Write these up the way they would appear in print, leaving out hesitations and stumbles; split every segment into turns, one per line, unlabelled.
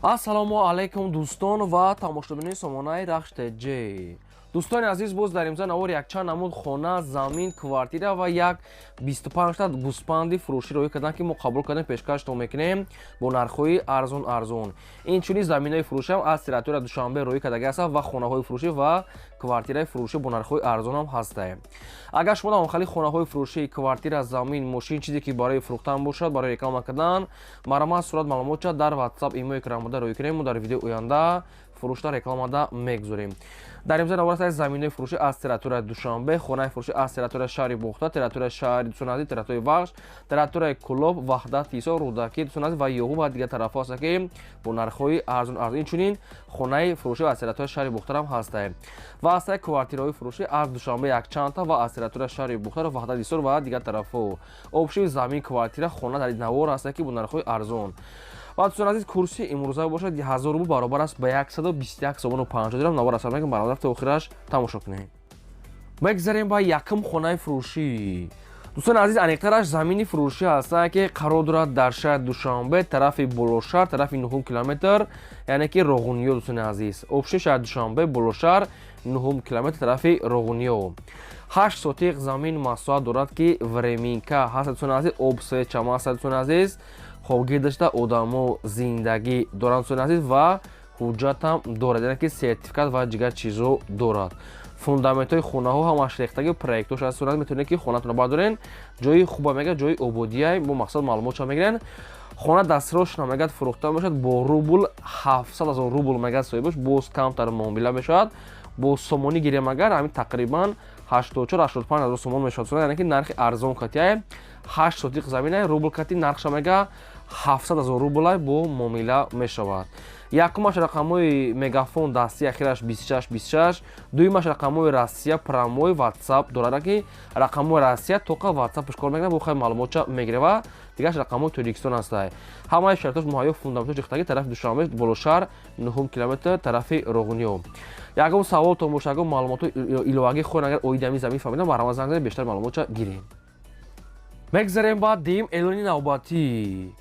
Ассалому алайкум, дӯстон ва тамошобинони сомонаи Рахш ТЖ. Дӯстони азиз, боз дар имза навор якчанд намуд хона, замин, квартира ва як 25та гӯспанди фурӯшӣ роҳӣ карданд, ки мо қабул кардем, пешкаштон мекунем бо нархҳои арзон арзон. Инчунин заминҳои фурӯшиам аз территория Душанбе роҳӣ кардаги ҳастанд ва хонаҳои фурӯшӣ ва квартираи фурӯшӣ бо нархҳои арзонам ҳастанд. Агар шумо дар хонаҳои фурӯшӣ, квартира, замин, мошин, чизе ки барои фурӯхтан бошад, барои реклама кардан, марҳамат, сурат, маълумотча дар WhatsApp, имои крамода роҳӣ кунем. Мо дар видеои оянда фурӯшта рекламада мегузорем. Дар имза навор аст заминҳои фурӯшӣ аз территорияи Душанбе, хонаи фурӯшӣ аз территорияи шаҳри Бохта, территорияи шаҳри Дусонази, территорияи Вахш, территорияи Кӯлоб, Ваҳдат, Ҳисор, Рӯдакӣ, Дусонази ва Ёҳу ва дигар тарафҳо ҳастанд, ки бо нархҳои арзон арзон. Инчунин хонаи фурӯшӣ аз территорияи шаҳри Бохтарам ҳастанд ва ҳастаи квартираҳои фурӯшӣ аз Душанбе якчандта ва аз территорияи шаҳри Бохтар, Ваҳдат, Ҳисор ва дигар тарафҳо. Общий замин, квартира, хона дар навор ҳастанд, ки бо нархҳои арзон. Ва, дӯстони азиз, курси имрӯза бошад, 1000 рубл баробар аст ба 121 сомону 50 дирам. Навор асар мекунем, баробар то охираш тамошо кунем. Мегзарем ба якум хонаи фурӯшӣ. Дӯстони азиз, аниқтараш замини фурӯшӣ ҳастанд, ки қарор дорад дар шаҳри Душанбе, тарафи Болошаҳр, тарафи нуҳум километр, яъне ки Роғуниё. Дӯстони азиз, общий шаҳри Душанбе, Болошаҳр, нуҳум километр, тарафи Роғуниё. 8 сотиқ замин масоҳат дорад, ки временка ҳаст. Дӯстони азиз, об, свет, чама ҳаст. Дӯстони азиз, хоб, гирдашта одамо зиндагӣ доранд, дӯстони азиз, ва ҳуҷҷатам дорад, яъне ки сертификат ва дигар чизо дорад. Фундаментҳои хонаҳо ҳамаш рехтаги, проектош аст. Метавонед, ки хонатонро бардорен. Ҷои хуба мегӯяд, ҷои ободияй. Бо мақсад маълумотша мегирен. Хона дастрошна мегӯяд, фурӯхта мешавад бо рубл 700 000 рубл мегӯяд соҳибаш, боз камтар муомила мешавад. Бо сомонӣ гирем агар, ҳамин тақрибан 84 85 ҳазор сомон мешавад, яъне ки нархи арзон катияй. 8 сотиқ заминай, рубл кати нархша мега 700 000 рублай, бо муомила мешавад. Якумаш рақамҳои Мегафон дастӣ, ахираш 26 26. Дуюмаш рақамҳои Россия, прямой WhatsApp дорад, ки рақамҳои Россия тоқа WhatsApp кор мекунад, бо хай маълумотча мегирад, ва дигараш рақамҳои Тоҷикистон ҳастай. Ҳамаи шароитош муҳайё, фундаментош рехтагӣ, тарафи Душанбе, Болошаҳр, нуҳум километр, тарафи Роғуниё. Ягон саволтон боша, ягон маълумотҳои иловагӣ хоҳед агар оиди ҳамин замин фаҳмидан, марҳамат, занг занед, бештар маълумотча гирем. Мегзарем ба дуюм эълони навбатӣ.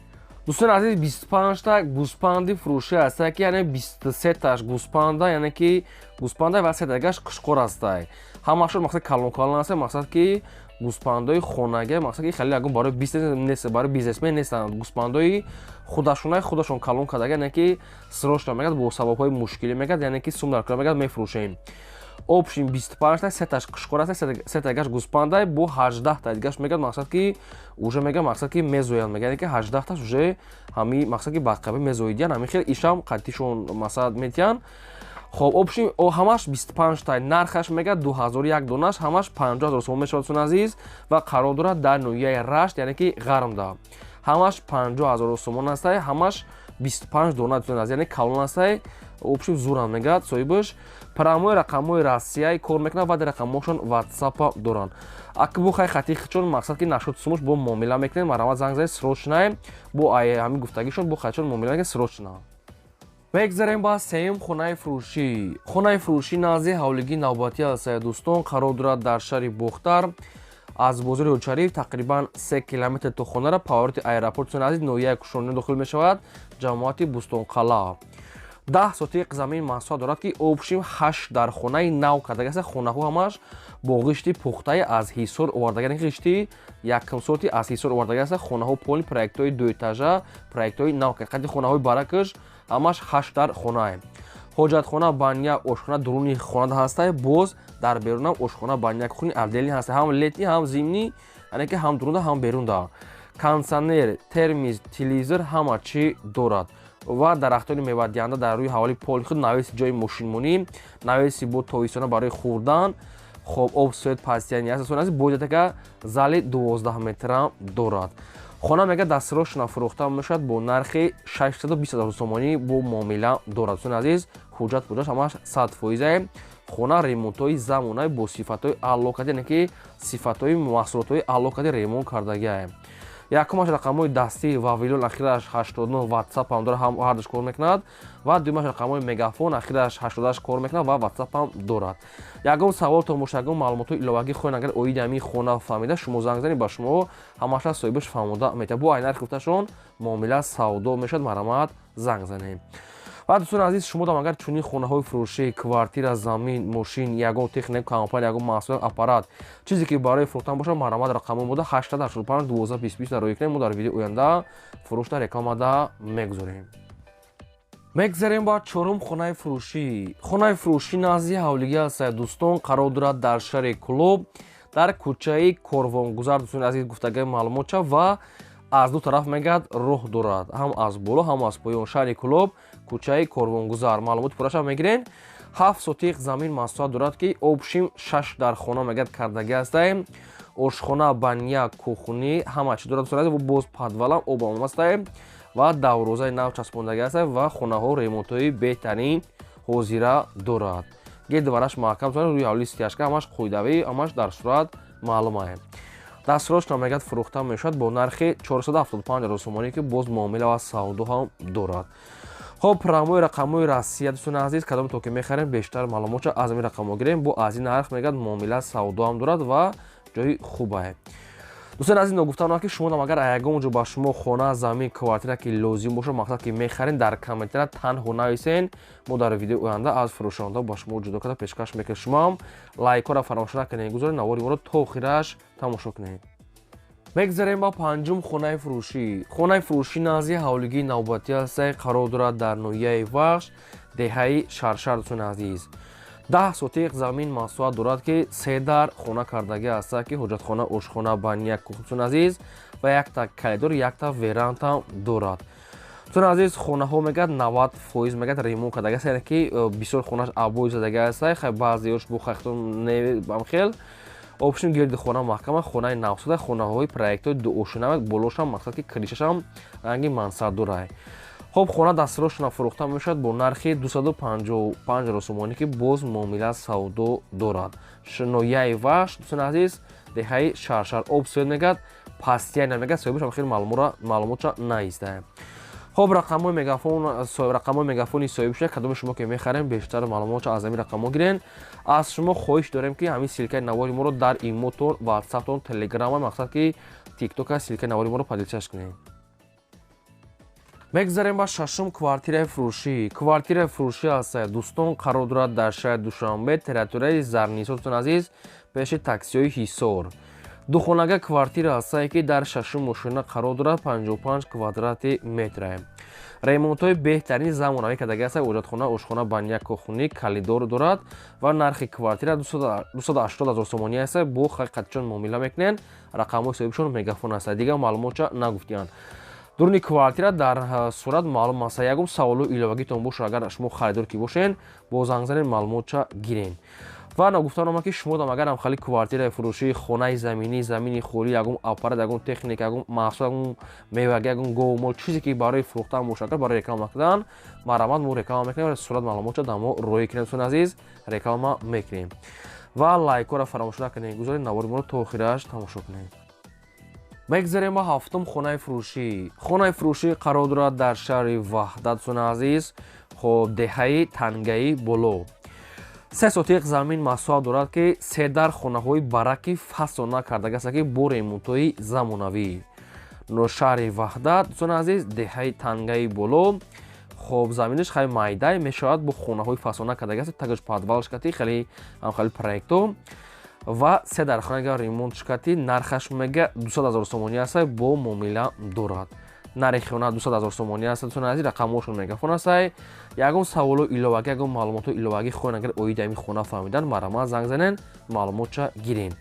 Дӯстони азиз, 25та гӯспанди фурӯшӣ ҳаста, ки яъне 23таш гӯспанда, яъне ки гӯспанда ва сетагаш қушқор ҳастай. Ҳамашон мақсад калон калон ҳаста, мақсад ки гӯспандои хонагӣ, мақсад ки хеле ягон барои бизнес нест, барои бизнесмен нестанд. Гӯспандои худашонаи худашон калон кардага, яъне ки срочно мегӯяд, бо сабабҳои мушкилӣ мегӯяд, яъне ки сум дар кор мегӯяд, мефурӯшем. Общий 25та, сеташ қушқор аста, сетагаш гӯспандай, бо 18та дигаш мегӯяд, мақсад ки уже мегӯяд, мақсад ки мезоянд, мегӯяд, ки 18таш уже ҳами мақсад ки бақаби мезоидиян, ҳами хел ишам қатишон мақсад метиҳанд. Хоб, общий ҳамаш 25та, нархаш мегӯяд 2001 донаш, ҳамаш 50 000 сомон мешавад, дӯстони азиз, ва қарор дорад дар ноҳияи Рашт, яъне ки Ғармда. Ҳамаш 50 000 сомон ҳастай, ҳамаш 25 дона, дӯстони азиз, яъне калон ҳастай, общий зурам мегӯяд соҳибаш. Прямой рақамҳои Россияи кор мекунад ва дар рақамҳошон ватсапа доранд. Акбу хай хати чон мақсад ки нашуд сумуш бо муомила мекунед, марҳамат, занг занед срочно, бо ҳамин гуфтагишон, бо хатишон муомила мекунед срочно. Мегзарем ба сеюм хонаи фурӯшӣ. Хонаи фурӯшӣ назди ҳавлигии навбатӣ ҳастае, дӯстон, қарор дорад дар шаҳри Бохтар, аз бозори Ҳоҷшариф тақрибан 3 километр то хонара, повороти аэропорт назди ноҳияи Кушониё дохил мешавад, ҷамоати Бӯстонқалъа. 10 сотиқ замин масоҳат дорад, ки общий ҳашт дар хонаи нав кардагаста. Хонаҳо ҳамаш бо ғишти пухтаи аз Ҳисор овардага, ғишти якум сорти аз Ҳисор овардагаста. Хонаҳо полный проектҳои дуэтажа, проектҳои нав, қади хонаҳои баракаш, ҳамаш ҳашт дар хонае. Ҳоҷатхона, баня, ошхона дуруни хона ҳастай, боз дар берунам ошхона, баня, кухни отдельный ҳастай, ҳам летний, ҳам зимний, яъне ки ҳам дурунда, ҳам берунда. Кондитсионер, термиз, телевизор, ҳама чӣ дорад ва дарахтони мевадиҳанда дар рӯи ҳаволи поли худ, навеси ҷои мошинмонӣ, навеси бо тобистона барои хӯрдан. Хоб, об, свет постоянный аст. Боз зали 12 метрам дорад. Хона мега дастрошна фурӯхта мешавад бо нархи 620 ҳазор сомонӣ, бо муомила дорад. Дӯстони азиз, ҳуҷҷат пуҷҷаш ҳамаш 100 фоизае. Хона ремонтҳои замонаи бо сифатҳои аъло карда, яъне ки сифатҳои маҳсулотҳои аъло карда ремонт кардагиае. Якумаш рақамҳои дастии Вавилон, ахираш 89, WhatsApp ҳам дорад, ҳам ҳардуш кор мекунад, ва дуюмаш рақамҳои Мегафон, ахираш 88, кор мекунад ва WhatsApp ҳам дорад. Ягон саволтон боша, ягон маълумотҳои иловагӣ хоҳед агар оиди ҳамин хона фаҳмида, шумо занг занед, ба шумо ҳамаша соҳибаш фаҳмода метавад. Бо ай нархи гуфташон муомила савдо мешавад, марҳамат, занг занед. Ва, дӯстони азиз, шумо дам агар чунин хонаҳои фурӯшӣ, квартира, замин, мошин, ягон техника, компания, ягон маҳсулот, аппарат, чизе ки барои фурӯхтан бошад, марҳамат, рақамҳои мода 885 12 20 дар роҳӣ кунем. Мо дар видеои оянда фурӯшта рекламада мегузорем. Мегзарем ба чорум хонаи фурӯшӣ. Хонаи фурӯшӣ назди ҳавлигӣ ҳастад, дӯстон, қарор дорад дар шаҳри Кӯлоб, дар кӯчаи Корвонгузар, дӯстони азиз, гуфтагаи маълумотча. Ва аз ду тараф, мегӯяд, роҳ дорад, ҳам аз боло, ҳам аз поён. Шаҳри Кӯлоб, кӯчаи Корвонгузар, маълумоти пурраша мегирен. 7 сотиқ замин масоҳат дорад, ки общим шаш дар хона, мегӯяд, кардагӣ ҳастаем. Ошхона, баня, кухни, ҳама чи дорад, дӯстони азиз. Боз подвалам, обам ҳастаем ва даврозаи нав часпондагӣ ҳаста. Ва хонаҳо ремонтҳои беҳтарин ҳозира дорад, гирдвараш маҳкам, рӯи ҳавли стяжка, ҳамаш қоидавӣ, ҳамаш дар сурат маълумае. Дастсрочно, мегӯяд, фурӯхта мешавад бо нархи 475 ҳазор сомонӣ, ки боз муомила ва савдо ҳам дорад. Хоб, рамои рақамҳои Россия, дӯстони азиз, кадом то ки мехарем, бештар маълумотша аз ин рақамҳо гирем. Бо аз ин нарх, мегӯяд, муомила савдо ҳам дорад ва ҷои хубае. Дӯстони азиз, ногуфтаам, ки шумо агар ягон ҷо ба шумо хона, замин, квартира ки лозим бошад, мақсад ки мехарем, дар комментария танҳо нависен. Мо дар видеои оянда аз фурӯшонда ба шумо ҷудо карда пешкаш мекунем. Шумоам лайкҳоро фаромӯш накунед, гузоред, навори моро то охираш тамошо кунед. Мегзарем ба панҷум хонаи фурӯшӣ. Хонаи фурӯшӣ назди ҳавлигии навбатӣ ҳастай, қарор дорад дар ноҳияи Вахш, деҳаи Шаршар, дӯстони азиз. 10 сотиқ замин масоҳат дорад, ки се дар хона кардагӣ ҳаста, ки ҳоҷатхона, ошхона, баня, дӯстони азиз, ва якта коридор, якта веранда дорад. Дӯстони азиз, хонаҳо, мегӯяд, 90%, мегӯяд, ремонт кардагӣ аст, яъне ки бисёр хонаш обои задагӣ ҳаста. Хай, баъзеош бо хайхтон хел. Общим гирди хона маҳкама, хонаи навсода, хонаҳои проектҳои дуошина, болошам, мақсад ки крышашам ранги мансардорай. Хоб, хона дастсрочно фурӯхта мешавад бо нархи 255 ҳазор сомонӣ, ки боз муомила савдо дорад. Ноҳияи Вахш, дӯстони азиз, деҳаи Шаршар, об свет, мегӯяд, пастияна, мегӯяд, соҳибашам хеле маълумотша наистае. Хоб, рақамҳои мегафон, рақамҳои мегафони соҳиб шуда. Кадоми шумо ки мехарем, бештар маълумотша аз ҳамин рақамҳо гирен. Аз шумо хоҳиш дорем, ки ҳамин ссылкаи навори моро дар имотон, ватсаптон, телеграма, мақсад ки тиктока, ссылкаи навори моро поделиться кунед. Мегзарем ба шашум квартираи фурӯшӣ. Квартираи фурӯшӣ ҳаста, дӯстон, қарор дорад дар шаҳри Душанбе, территорияи Зарнисор, дӯстони азиз, пеши таксиҳои Ҳисор. Духонага квартира ҳастае, ки дар шашум ошёна қарор дорад, 55 квадрати метре, ремонтҳои беҳтарини замонавӣ кардагӣ аст. Ҳоҷатхона, ошхона, баня, кухни, коридор дорад. Ва нархи квартира 280 ҳазор сомонӣ аст, бо ҳақиқатчон муомила мекунанд. Рақамҳои соҳибшон мегафон аст, дигар маълумотча нагуфтиянд. Дуруни квартира дар сурат маълум аст. Ягон саволу иловагитон бошад, агар шумо харидор ки бошен, бо занг занед, маълумотча гирен. Ва нагуфтан омад, ки шумо дам агар ҳамхали квартираи фурӯшӣ, хонаи заминӣ, замини холӣ, ягон аппарат, ягон техника, ягон маҳсул, ягон мевагӣ, ягон говмол, чизе ки барои фурӯхтан бошад, агар барои реклама кардан, марҳамат, мо реклама мекунем. Сурат маълумотча дар мо роҳӣ кунем, дӯстони азиз, реклама мекунем. Ва лайкҳоро фаромӯш накунед, гузоред, навори моро то охираш тамошо кунед. Мегзарем ба ҳафтум хонаи фурӯшӣ. Хонаи фурӯшӣ қарор дорад дар шаҳри Ваҳдат, дӯстони азиз. Хоб, деҳаи Тангаи Боло. 3 сотиқ замин масоҳат дорад, ки се дар хонаҳои бараки фасона кардагӣ аст, ки бо ремонтҳои замонавӣ. Шаҳри Ваҳдат, дӯстони азиз, деҳаи Тангаи Боло. Хоб, заминаш хеле майдай мешавад, бо хонаҳои фасона кардагӣ аст, тагаш подвалш кати, хеле хеле проектҳо. Ва се дар хонага ремонт шикати, нархаш, мега, 200 ҳазор сомонӣ аст, бо муомила дорад. Нархи хона 200 ҳазор сомонӣ аст, дӯстони азиз, рақамҳошон мегафон астай. Ягон саволу иловагӣ, ягон маълумоту иловагӣ хоҳед, агар оиди ҳамин хона фаҳмидан, марҳамат, занг занен, маълумотча гирен.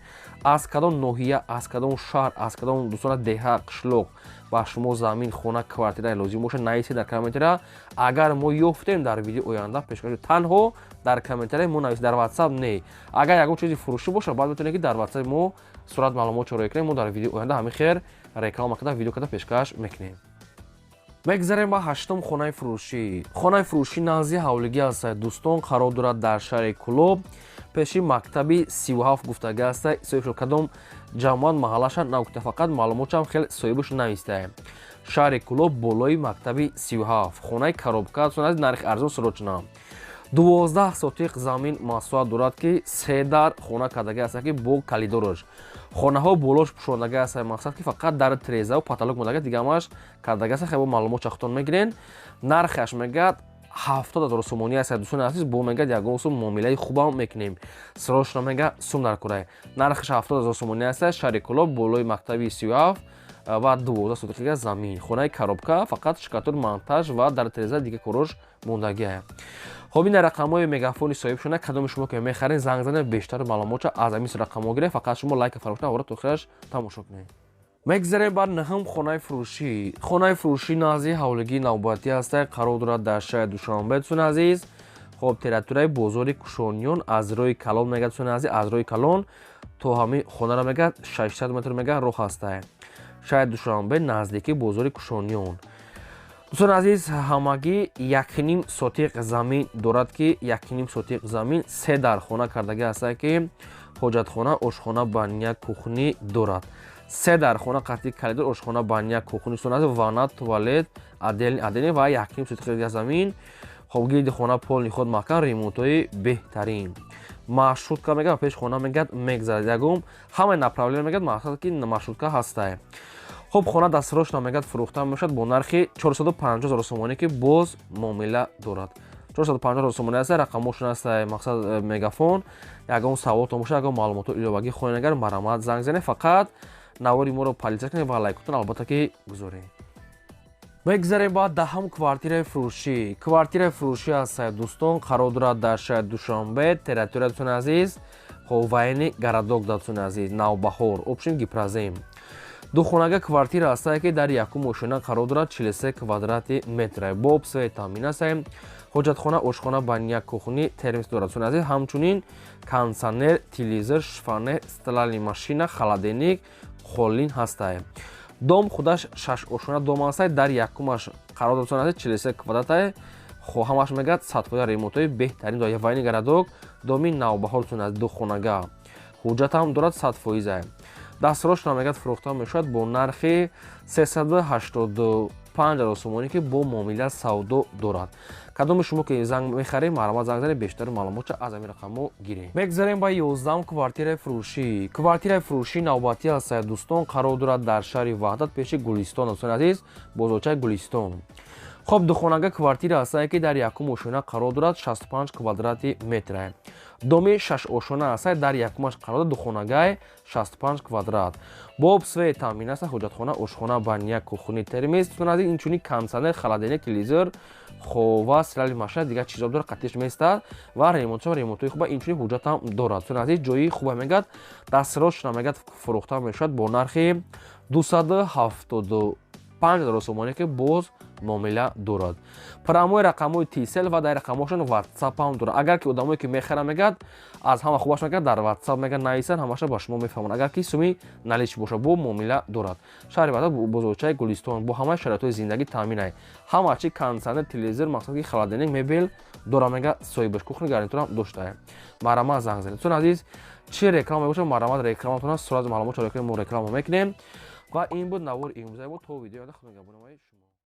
Аз кадом ноҳия, аз кадом шаҳр, аз кадом, дӯстона, деҳа, қишлоқ ба шумо замин, хона, квартира лозим бошад, нависед дар комментария. Агар мо ёфтем, дар видеои оянда пешкаш. Танҳо дар комментария мо нависед, дар ватсап не. Агар ягон чизи фурӯшӣ бошад, баъд метавонед, ки дар ватсапи мо сурат маълумот роя кунем. Мо дар видеои оянда ҳамин хер реклама карда, видео карда пешкаш мекунем. Мегзарем ба ҳаштум хонаи фурӯшӣ. Хонаи фурӯшӣ назди ҳавлигӣ аст, дӯстон, қарор дорад дар шаҳри Кӯлоб, пеши мактаби 37 гуфтагӣ аст. Соҳибшо кадом ҷамоат, маҳаллаша нагуфта, фақат маълумотшам хеле соҳибаш навистае. Шаҳри Кӯлоб, болои мактаби 37, хонаи коробка, нархи арзон, срочно. 12 сотиқ замин масоҳат дорад, ки се дар хона кардагӣ аст, ки бо коридораш. Хонаҳо болош пӯшондагӣ аст, мақсад ки фақат дар трезаву потолок мондагӣ, дига ҳамаш кардагӣ аст. Хеле маълумот чахтон мегирен. Нархаш, мегӯяд, 70 000 сомонӣ аст, дӯстони азиз. Бо мегӯяд, ягон сум муомилаи хубам мекунем. Срочно мега сум дар курай. Нархаш 70 000 сомонӣ аст. Шаҳри Кӯлоб, болои мактаби 37 ва 12 сотиха замин. Хонаи коробка, фақат штукатур, монтаж ва дар тереза дига корош мондагиа. Хоб, ин рақамҳои Мегафони соҳибшона. Кадоми шумо ки мехаред, занг занед, бештар маълумотша аз ҳамин рақамҳо гиред. Фақат шумо лайка фаромӯш навора то охираш тамошо кунед. Мегзарем ба наҳум хонаи фурӯшӣ. Хонаи фурӯшӣ назди ҳавлигии навбатӣ ҳаста, қарор дорад дар шаҳри Душанбе, дӯстони азиз. Хоб, территорияи бозори Кушониён, аз роҳи калон мегӯяд, дӯстони азиз, аз роҳи калон то ҳамин хонаро мегӯяд, 600 метр мегӯяд, роҳ ҳаста. Шаҳри Душанбе, наздики бозори Кушониён, дӯстони азиз. Ҳамагӣ 1,5 сотиқ замин дорад, ки 1,5 сотиқ замин се дар хона кардагӣ ҳаста, ки ҳоҷатхона, ошхона, баня, кухня дорад. Се дар хона, қатъи коридор, ошхона, баня, кухня, дӯстони азиз, ванна, туалет отдельный отдельный ва 1,5 сотиқ замин. Хоб, гирди хона полный худ маҳкам, ремонтҳои беҳтарин. Маршрутка мегӯяд, пеш хона мегӯяд, мегзарад, ягон ҳамаи направление мегӯяд, мақсад ки маршрутка ҳастае. Хуб, хона дастсрочно мегӯяд, фурӯхта мешавад бо нархи 450 ҳазор сомонӣ, ки боз муомила дорад. 450 ҳазор сомонӣ аст. Рақамошон аст, мақсад Мегафон. Ягон саволтон бошад, ягон маълумотҳо иловагӣ хоҳед, агар марҳамат, занг занед. Фақат навори моро подписаться кунед ва лайкотон албатта ки гузоред. Мегзарем ба 10-ум квартираи фурӯшӣ. Квартираи фурӯшӣ аст, дӯстон, қарор дорад дар шаҳри Душанбе, территория, дӯстони азиз, хоб, военный городок, дӯстони азиз, Навбаҳор, общем, Гипрозем. Духонага квартира ҳастае, ки дар якум ошёна қарор дорад, 43 квадрати метра, бо об свет таъмин астае. Ҳоҷатхона, ошхона, баня, кухня, термос дорад, дӯстони азиз. Ҳамчунин кондитсионер, телевизор, шифоньер, стиральный машина, холодильник, қолин ҳастае. Дом худаш шаш ошёна дом ҳастае, дар якумаш қарор дорад, дӯстони азиз, 43 квадратае. Ҳамаш мегӯяд, 100% ремонтҳои беҳтарин дорад. Военный городок, доми Навбаҳор, дӯстони азиз, духонага, ҳуҷҷатам дорад, 100%. Дастсрочно мегӯяд, фурӯхта мешавад бо нархи 385 ҳазор сомонӣ, ки бо муомила савдо дорад. Кадоми шумо ки занг мехаред, марҳамат, занг занед, бештари маълумотша аз ҳамин рақамҳо гиред. Мегзарем ба 11-ум квартираи фурӯшӣ. Квартираи фурӯшӣ навбатӣ ҳастад, дӯстон, қарор дорад дар шаҳри Ваҳдат, пеши Гулистон, дӯстони азиз, бозорчаи Гулистон. Хоб, духонага квартира ҳастае, ки дар якум ошёна қарор дорад, 65 квадрати метра. Доми шаш ошёна ҳастае, дар якумаш қарор дорад, духонагай, 65 квадрат, бо об свет таъмин аст. Ҳоҷатхона, ошхона, баня, кухня, термос, дӯстони азиз, инчунин кондитсионер, холодильник, телевизор ва стиральный машина, дигар чизо дорад, қатиш местад ва ремонтшо ремонтҳои хуба, инчунин ҳуҷҷатам дорад, дӯстони азиз, ҷои хуба мегӯяд. Дастсрочно мегӯяд, фурӯхта мешавад бо нархи 275 ҳазор сомонӣ, ки боз муомила дорад. Прямой рақамҳои Тисел ва дар рақамҳошон Ватсапам дорад. Агар ки одамое ки мехаранд, мегӯяд, аз ҳама хубаш, мегӯяд, дар Ватсап мегӯяд, нависанд, ҳамаша ба шумо мефаҳманд. Агар ки суми наличный бошад, бо муомила дорад. Шаҳри Ваҳдат, бозорчаи Гулистон, бо ҳамаи шароитҳои зиндагӣ таъминай, ҳама чи, кондитсионер, телевизор, мақсад ки холодильник, мебел дора, мега соҳибаш, кухня гарнитурам доштае. Марҳамат, занг занед, дӯстони азиз. Чӣ реклама мебошад, марҳамат, рекламатона сурат маълумот чора, мо реклама мекунем. Ва ин буд навори имрӯзаи мо. То видеои оянда, худо нигаҳбони шумо.